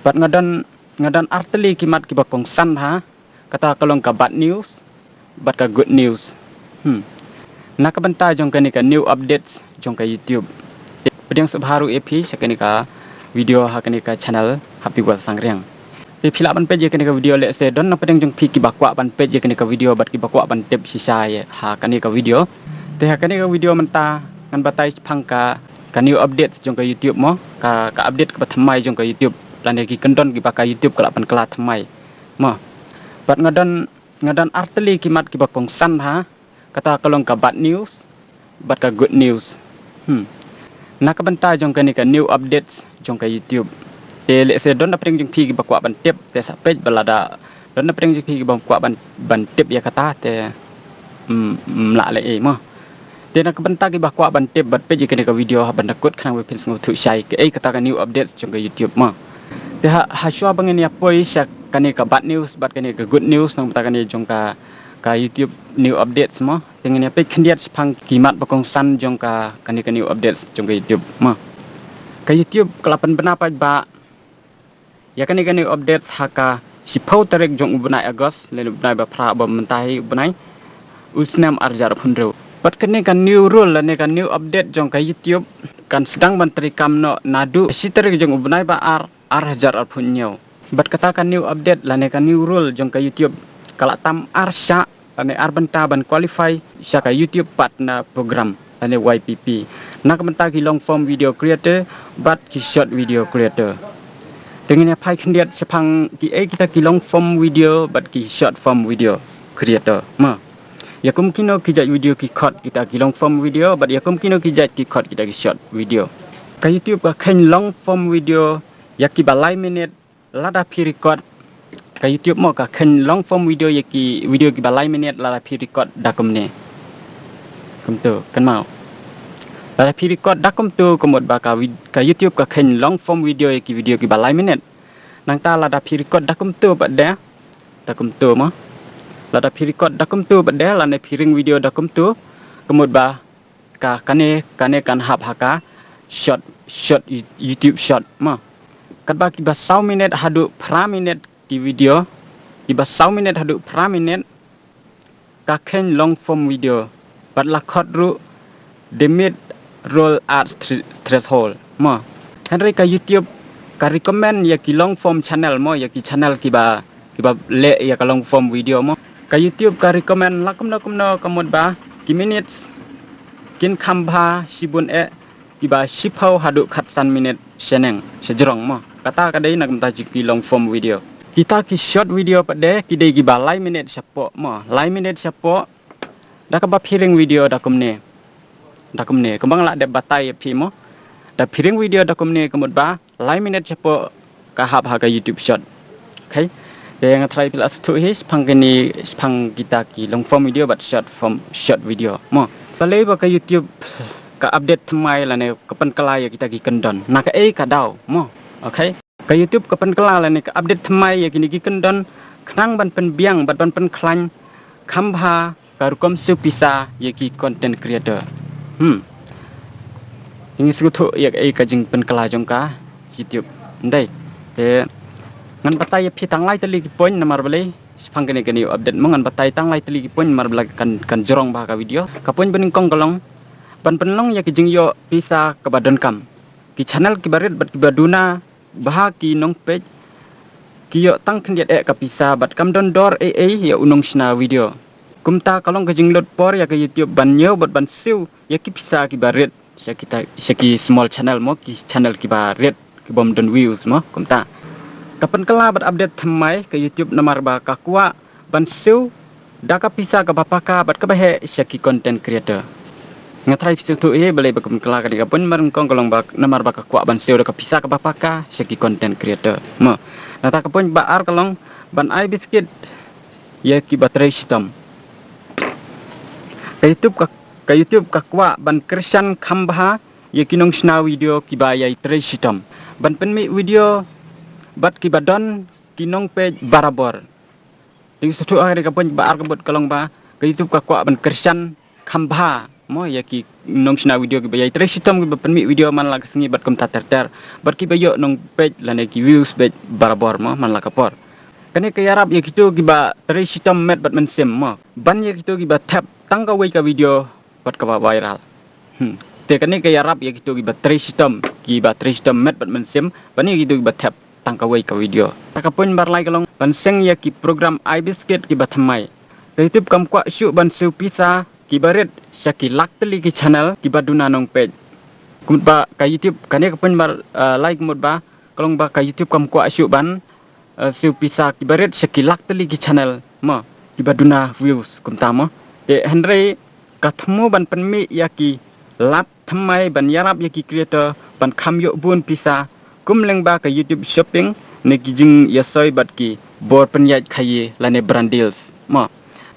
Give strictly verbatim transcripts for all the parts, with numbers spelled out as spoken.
Bad nga don, nga don artylli ki mat kiba kongsan ha, kata ka long ka bad news bad ka good news. Hmm. Na ka bynta jong kane ka new updates jong ka YouTube, pdiang sngewbha ruh ïa phi sha kane ka video ha kane ka channel Happy World Sangriang. Te phi lah ban peit ïa kane ka video, lehse don na pdeng jong phi kiba kwah ban peit ïa kane ka video bad kiba kwah ban tip shisha ïa ha kane ka video. Te ha kane ka video mynta ngan batai shaphang ka, ka new updates jong ka YouTube mo, ka, ka update kaba thymmai jong ka YouTube, lane ki kyndon kiba ka YouTube ka la pynkylla thymmai mo. Bad nga don, nga don artylli ki mat kiba kongsan ha, kata ka long ka bad news bad ka good news. Hmm. Na ka bynta jong kane ka new updates jong ka YouTube, te lehse don na pdeng jong phi kiba kwah ban tip, te sa peit ba lada don na pdeng jong phi kiba kwah ban, ban tip ïa kata, te, mm, mm, lah leh ei mo. Te na ka bynta kiba kwah ban tip bad peit ïa kane ka video ha ban da kut khnang ba phin sngewthuh shai kaei kata ka new updates jong ka YouTube mo. Te ha, ha shuwa ba ngin ïa poi sha kane ka bad news bad kane ka good news, na ka bynta kane jong ka, ka YouTube new updates mo, te ngin ïa peit khyndiat shaphang ki mat ba kongsan jong ka, kane ka new updates jong ka YouTube mo. Ka YouTube ka la pynbna pat ba ïa kane ka new updates ha ka shiphew tarik jong u bnai August, lane u bnai ba phra ba mynta hi u bnai, u snem ar hajar arphew hynriew. Bad kane ka new rule lane ka new update jong ka YouTube kan sdang ban trei kam noh naduh shi tarik jong u bnai ba ar, ar hajar arphew hynñiew. Bad kata ka new update lane ka new rule jong ka YouTube ka la tam ar shah lane ar bynta ban qualify sha ka YouTube Partner Program lane Y P P, na ka bynta ki long form video creator bad ki short video creator. Te ngin ïa phai khyndiat shaphang kiei kita ki long form video bad ki short form video creator mo. Ïa kum kino ki jait video ki khot kita ki long form video bad ïa kum kino ki jait ki khot kita ki short video. Ka YouTube ka kheiñ long form video ïa kiba lai minit lada phi record. Ka YouTube mo ka kheiñ long form video ïa ki video kiba lai minit lada phi record da kumne. Kumto, kynmaw. Lada phi record da kumto ka mut ba ka vid-, ka YouTube ka kheiñ long form video ïa ki video kiba lai minit. Nangta lada phi record da kumto pat de, da kumto mo. Lada phi record da kumto pat de, lane phi ring video da kumto, ka mut ba ka, kane, kane kan hap ha ka short, short You-, YouTube short mo. Katba kiba saw minit haduh phra minit ki video, kiba saw minit haduh phra minit, ka kheiñ long form video bad la khot ruh the mid roll ad thre-, threshold mo. Hynrei ka YouTube ka recommend ïa ki long form channel mo, ïa ki channel kiba, kiba leh ïa ka long form video mo. Ka YouTube ka recommend la kumno kumno ka mut ba ki minutes kin kham bha shibun eh, kiba shiphew haduh khatsan minit shaneng shajrong mo. Kata ka dei na ka bynta jong ki long form video. Kita ki short video pat de ki dei kiba lai minit shapoh mo, lai minit shapoh. Da kaba phi ring video da kumne, da kumne, kumba nga la dep batai ïa phi mo. Da phi ring video da kumne ka mut ba lai minit shapoh ka hap ha ka YouTube short. Okay. Te nga tharai phi la sngewthuh hi shaphang kine, shaphang kita ki long form video bad short form, short video mo. Balei ba ka YouTube ka update thymmai lane ka pynkylla ïa kita ki kyndon, na kaei ka daw mo. Okay. Ka YouTube ka pynkylla lane ka update thymmai ïa kine ki kyndon khnang ban pynbiang bad ban pynkhlaiñ kham bha ka rukom siew pisa ïa ki content creator. Hmm. Ngi sngewthuh ïa kaei ka jingpynkylla jong ka YouTube. Ndei. Te ngan batai ïa phi tang lai tylli ki point namar balei shaphang kane ka new update mo, ngan batai tang lai tylli ki point namar balei kan, kan jrong bha ka video. Ka point banyngkong ka long ban pynlong ïa ki jingïoh pisa kaba donkam. Ki channel kiba rit bad kiba duna bha ki nongpeit ki ïoh tang khyndiat eh ka pisa bad kam don dor ei ei ïa u nongshna video. Kumta ka long ka jinglut por ïa ka YouTube ban ñiew bad ban siew ïa ki pisa kiba rit sha kita, sha ki small channel mo, ki channel kiba rit kibym don views mo. Kumta ka pynkylla bad update thymmai ka YouTube namar ba ka kwah ban siew da ka pisa kaba paka bad kaba heh sha ki content creator. Nga tharai phi sngewthuh hi balei ba ka pynkylla kane ka point banyngkong ka long ba namar ba ka kwah ban siew da ka pisa kaba paka sha ki content creator mo. Nangta ka point ba ar ka long ban ai biskit ïa kiba trei shitom. Ka YouTube ka, ka YouTube ka kwah ban kyrshan kham bha ïa ki nongshna video kiba ïai trei shitom ban pynmih video bad kiba don ki nongpeit barabor. Te sngewthuh ha kane ka point ba ar ka mut ka long ba ka YouTube ka kwah ban kyrshan kham bha mo, ïa ki nongshna video kiba ïai trei shitom kiba pynmih video man la ka sngi bad kumta ter ter, bad kiba ïoh nong peit lane ki views beit barabor mo man la ka por. Kane ka ïarap ïa kito kiba trei shitom met bad mynsiem mo, ban ïa kito kiba thep tang kawei ka video bad kaba viral. Hmm. Te kane ka ïarap ïa kito kiba trei shitom, kiba trei shitom met bad mynsiem, ban ïa kito kiba thep tang kawei ka video. Kata ka point ba ar lai ka long ban seng ïa ki program ai biscuit kiba thymmai. Ka YouTube kam kwah shuh ban siew pisa kiba rit sha ki lak tylli ki channel kiba duna nong peit. Ka mut ba ka YouTube, kane ka point ba ar lai, ka mut ba ka long ba ka YouTube kam kwah shuh ban eh, siew pisa kiba rit sha ki lak tylli ki channel mo, kiba duna views kumta mo. Te hynrei ka thmu ban pynmih ïa ki lad thymmai ban ïarap ïa ki creator ban kham ïoh bun pisa, kum lyngba ka YouTube Shopping ne ki jingïasoi bad ki bor pynïaid khaïi lane brand deals mo.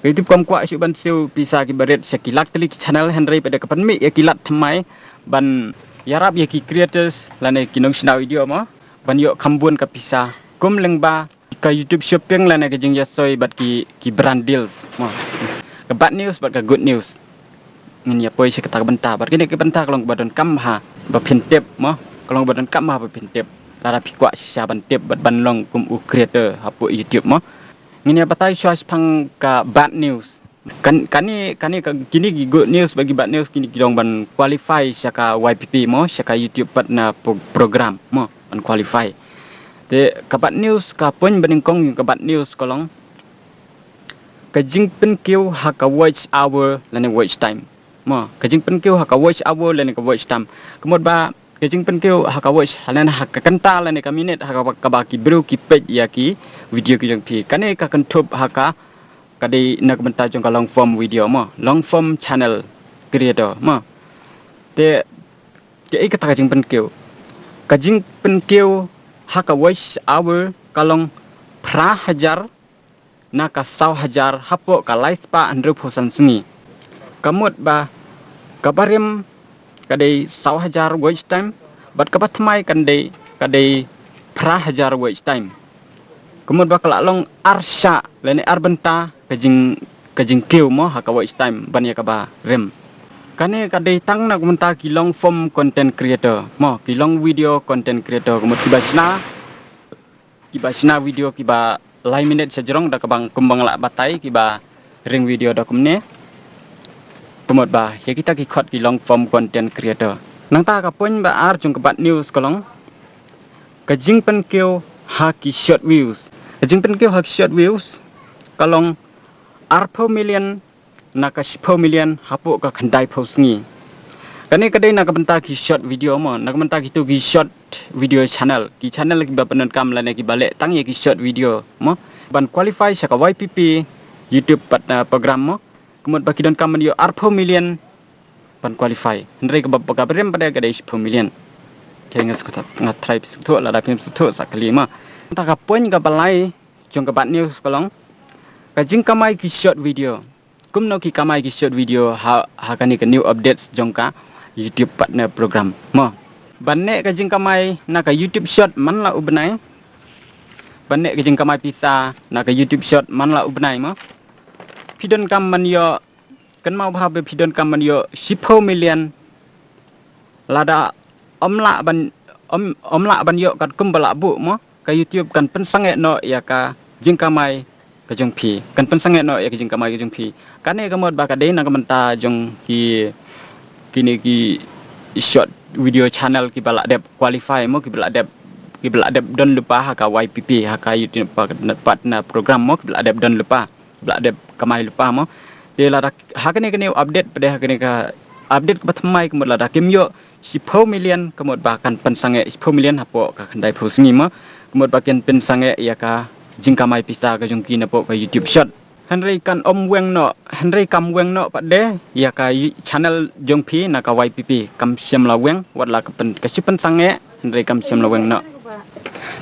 Ka YouTube kam kwah shuh ban siew pisa kiba rit sha ki lak tylli ki channel, hynrei pat de ka pynmih ïa ki lad thymmai ban ïarap ïa ki creators lane ki nongshna video mo, ban ïoh kham bun ka pisa, kum lyngba ka YouTube Shopping lane ka jingïasoi bad ki, ki brand deals mo. Ka bad news bad ka good news. Ngin ïa poi sha kata ka bynta, bad kine ki bynta ka long kaba donkam bha ba phin tip mo, ka long kaba donkam bha ba phin tip. Lada phi kwah shisha ban tip bad ban long kum u creator hapoh YouTube mo. Ngin ïa batai shuwa shaphang ka bad news. Kan, kane, kane ka, kine ki good news bad ki bad news, kine ki long ban qualify sha ka Y P P mo, sha ka YouTube Partner Pro-, Program mo, ban qualify. Te ka bad news, ka point banyngkong ïa ka bad news ka long ka jingpynkiew ha ka watch hour lane watch time mo, ka jingpynkiew ha ka watch hour lane ka watch time. Ka mut ba ka jingpynkiew ha ka watch, lane ha ka kynta lane ka minit ha kaba, kaba ki briew ki peit ïa ki video ki jong phi. Kane ka kynthup ha ka, ka dei na ka bynta jong ka long form video mo, long form channel creator mo. Te kaei kata ka jingpynkiew? Ka jingpynkiew ha ka watch hour ka long phra hajar na ka saw hajar hapoh ka lai spah hynriewphew san sngi. Ka mut ba kaba rim ka dei saw hajar watch time, bad kaba thymmai kan dei, ka dei phra hajar watch time. Ka mut ba ka la long ar shah lane ar bynta ka jing, ka jingkiew mo ha ka watch time ban ïa kaba rim. Kane ka dei tang na ka bynta ki long form content creator mo, ki long video content creator, ka mut kiba shna, kiba shna video kiba lai minit sha jrong da kaba, kumba nga la batai, kiba ring video da kumne. Ka mut ba ïa kita ki khot ki long form content creator. Nangta ka point ba ar jong ka bad news ka long ka jingpynkiew ha ki short views. Ka jingpynkiew ha ki short views ka long arphew million na ka shiphew million hapoh ka khyndaiphew sngi. Kane ka dei na ka bynta ki short video mo, na ka bynta kito ki short video channel, ki channel kiba pyndonkam lane kiba leh tang ïa ki short video mo, ban qualify sha ka Y P P YouTube Partner Program mo. Ka mut ba ki donkam ban ïoh arphew million ban qualify. Hynrei kaba, kaba rim pat de ka dei shiphew million. Te nga sngewthuh, nga tharai phi sngewthuh, lada phim sngewthuh sa kylli mo. Nangta ka point kaba lai jong ka bad news ka long ka jingkamai ki short video. Kumno ki kamai ki short video ha, ha kane ka new updates jong ka YouTube Partner Program mo. Ban neh ka jingkamai na ka YouTube Short man la u bnai. Ban neh ka jingkamai pisa na ka YouTube Short man la u bnai mo. Phi donkam ban ïoh, kynmaw bha ba phi donkam ban ïoh shiphew million. Lada ym lah ban, ym, ym lah ban ïoh katkum ba la buh mo, ka YouTube kan pynsangeh noh ïa ka jingkamai ka jong phi, kan pynsangeh noh ïa ka jingkamai ka jong phi. Kane ka mut ba ka dei na ka bynta jong ki, kine ki short video channel kiba la dep qualify mo, kiba la dep, kiba la dep don lypa ha ka Y P P, ha ka YouTube Partner Program mo, kiba la dep don lypa, kiba la dep kamai lypa mo. Te lada ha kane ka new update pat de, ha kane ka update kaba thymmai, ka mut lada kim ïoh shiphew million, ka mut ba kan pynsangeh shiphew million hapoh ka khyndaiphew sngi mo. Ka mut ba kin pynsangeh ïa ka jingkamai pisa ka jong ki napoh ka YouTube Short. Hynrei kan ym weng noh, hynrei kam weng noh pat de ïa ka y-, channel jong phi na ka Y P P. Kam shym la weng, wat la ka pyn, ka shu pynsangeh, hynrei kam shym la weng noh.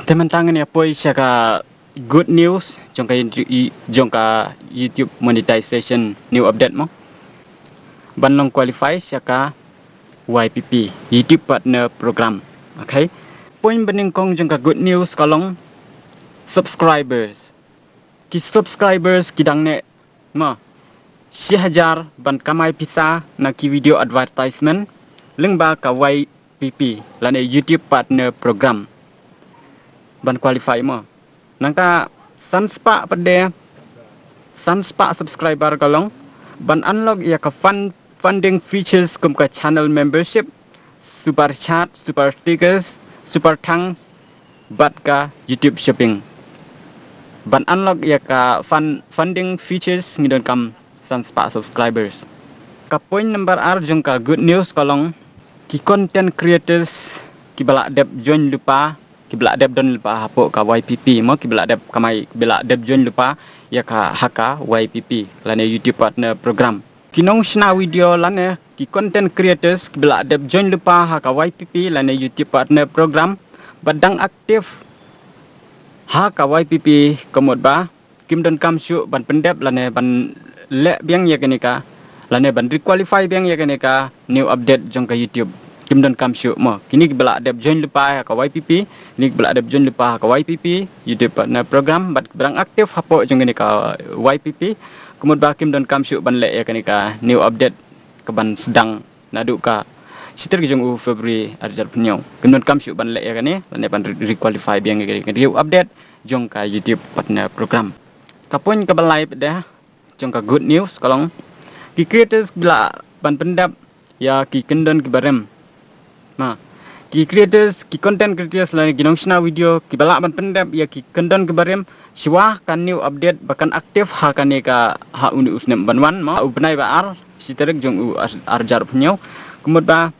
Te mynta ngin ïa poi sha ka good news jong ka YouTube, jong ka YouTube monetization new update mo. Ban long qualify sha ka Y P P, YouTube Partner Program. Okay. Point banyngkong jong ka good news ka long subscribers. Ki subscribers ki dang neh mo. shi hajar ban kamai pisa na ki video advertisement lyngba ka Y P P lane YouTube Partner Program ban qualify mo. Nangta san spah pat de, san spah subscriber ka long ban unlock ïa ka fund, funding features kum ka channel membership, super chat, super stickers, super thanks bad ka YouTube Shopping. Ban unlock ïa ka fund, funding features ngi donkam san spah subscribers. Ka point number ar jong ka good news ka long ki content creators kiba la dep join lypa, kiba la dep don lypa hapoh ka Y P P mo, kiba la dep kamai, kiba la dep join lypa ïa ka ha ka Y P P lane YouTube Partner Program. Ki nongshna video lane ki content creators kiba la dep join lypa ha ka Y P P lane YouTube Partner Program bad dang active ha ka Y P P ka mut ba kim donkam shuh ban pyndep lane ban leh biang ïa kane ka lane ban requalify biang ïa kane ka new update jong ka YouTube. Kim donkam shuh mo. Kine kiba la dep join lypa ha ka Y P P, kine kiba la dep join lypa ha ka Y P P, YouTube Partner Program bad kiba dang active hapoh jong kane ka Y P P ka mut ba kim donkam shuh ban leh ïa kane ka new update ka ban sdang naduh ka shi tarik jong u February ar hajar phew hynñiew. Kim donkam shuh ban leh ïa kane lane ban re-, requalify biang ïa kane ka new update jong ka YouTube Partner Program. Ka point kaba lai pat de jong ka good news ka long ki creators kiba lah ban pyndep ïa ki kyndon kiba rim. Ma ki creators, ki content creators lane ki nongshna video kiba lah ban pyndep ïa ki kyndon kiba rim shuwa ka new update ba kan active ha kane ka, ha une u snem ban wan mo, u bnai ba ar shi tarik jong u ar, ar hajar phew hynñiew. Ka mut ba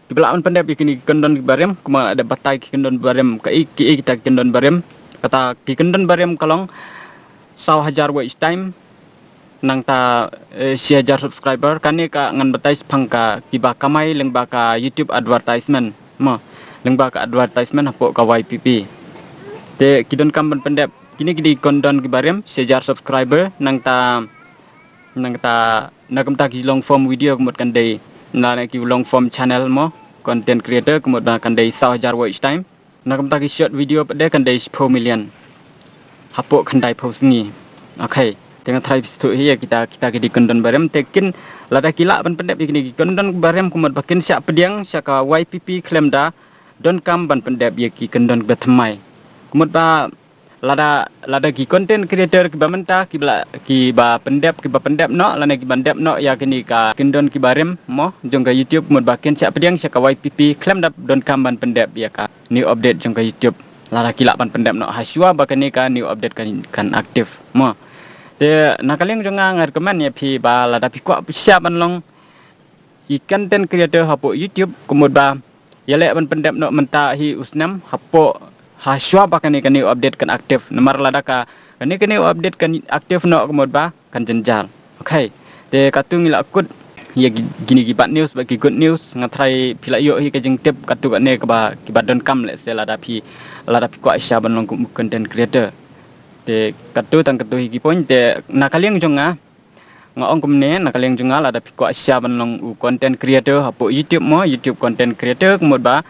kiba lah ban pyndep ïa kine ki kyndon kiba rim, kumba la dep batai ki kyndon ba rim, kaei, kiei kita ki kyndon ba rim. Kata ki kyndon ba rim ka long saw hajar watch time, nangta, eh, shi hajar subscriber. Kane ka ngan batai shaphang ka kiba kamai lyngba ka YouTube advertisement mo, lyngba ka advertisement hapoh ka Y P P. Te ki donkam ban pyndep kine ki dei kyndon kiba rim, shi hajar subscriber, nangta, nangta na kumta ki long form video ka mut kan dei, na, na ki long form channel mo, content creator ka mut ba kan dei saw hajar watch time. Na kumta ki short video pat de kan dei shiphew million hapoh khyndai phew sngi. Okay, te nga tharai phi sngewthuh hi ïa kita, kita ki dei kyndon ba rim, te kin lada ki lah ban pyndep ïa kine ki kyndon ba rim ka mut ba kin shah pdiang sha ka Y P P khlem da donkam ban pyndep ïa ki kyndon ba thymmai. Ka mut ba lada, lada ki content creator kiba mynta kiba la, kiba pyndep, kiba pyndep noh lane kiba pyndep noh ïa kine ka kyndon kiba rim mo jong ka YouTube, ka mut ba kin shah pdiang sha ka Y P P khlem da donkam ban pyndep ïa ka new update jong ka YouTube. Lada ki lah ban pyndep noh ha shuwa ba kane ka new update kan, kan active mo. Te na ka liang jong nga, nga recommend ïa phi ba lada phi kwah phi shah ban long ki content creator hapoh YouTube, ka mut ba ïaleh ban pyndep noh mynta hi u snem hapoh, ha shuwa ba kane ka new update kan active. Namar lada ka, kane ka new update kan active noh ka mut ba kan jynjar. Okay, te katto ngi la kut ïa ki, kine ki bad news bad ki good news. Nga tharai phi la ïoh hi ka jingtip katto katne kaba, kiba donkam, let's say lada phi, lada phi kwah shah ban long kum content creator. Te katto tang katto hi ki point. Te na ka liang jong nga, nga ong kumne, na ka liang jong nga lada phi kwah shah ban long u content creator hapoh YouTube mo, YouTube content creator, ka mut ba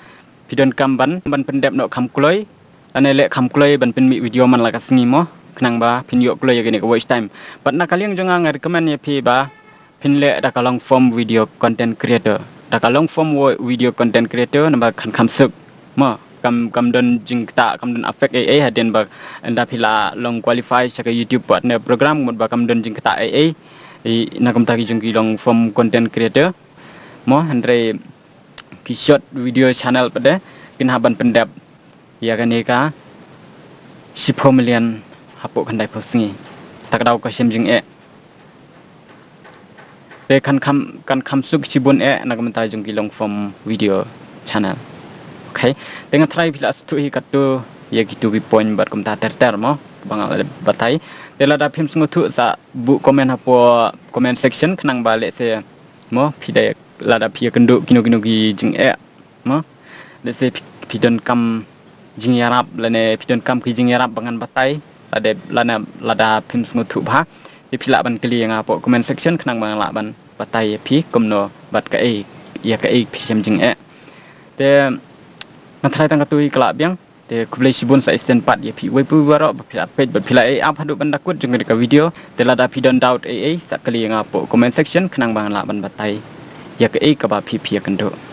phi donkam ban, ban pyndep noh kham kloi lane leh kham kloi ban pynmih video man la ka sngi mo, khnang ba phin ïoh kloi ïa kane ka watch time. Bad na ka liang jong nga, nga recommend ïa phi ba phin leh da ka long form video content creator. Da ka long form wo-, video content creator, namar kan kham suk mo, kam, kam don jingktah, kam don effect ei ei, hadien ba ynda phi la long qualify sha ka YouTube Partner Program, ka mut ba kam don jingktah ei ei. I, na kumta ki jong ki long form content creator mo, hynrei ki short video channel pat de kin hap ban pyndep ïa kane ka shiphew million hapoh khyndai phew sngi. Ta ka daw ka shem jingeh. Te kan kham, kan kham suk shibun eh na ka bynta jong ki long form video channel. Okay. Te nga tharai phi la sngewthuh hi katto ïa kito ki point bad kumta ter ter mo, ba nga la batai. Te lada phim sngewthuh sa buh comment hapoh comment section, khnang ba lehse mo phi da, lada phi ïakynduh kino kino ki jingeh mo, lehse phi, phi donkam jingïarap lane phi donkam ki jingïarap ba ngan batai, lada, lada, lada phim sngewthuh bha, te phi lah ban kylli ïa nga hapoh comment section, khnang ba nga lah ban batai ïa phi kumno bad kaei, ïa kaei phi shem jingeh. Te nga tharai tang katto hi, ka lah biang. Te khublei shibun sa ïa shisien pat ïa phi uwei pa uwei baroh ba phi la peit bad phi la ïai ap haduh ban da kut jong kane ka video. Te lada phi don doubt ei ei sa kylli ïa nga hapoh comment section khnang ba ngan lah ban batai ïa kaei kaba phi phi ïakynduh.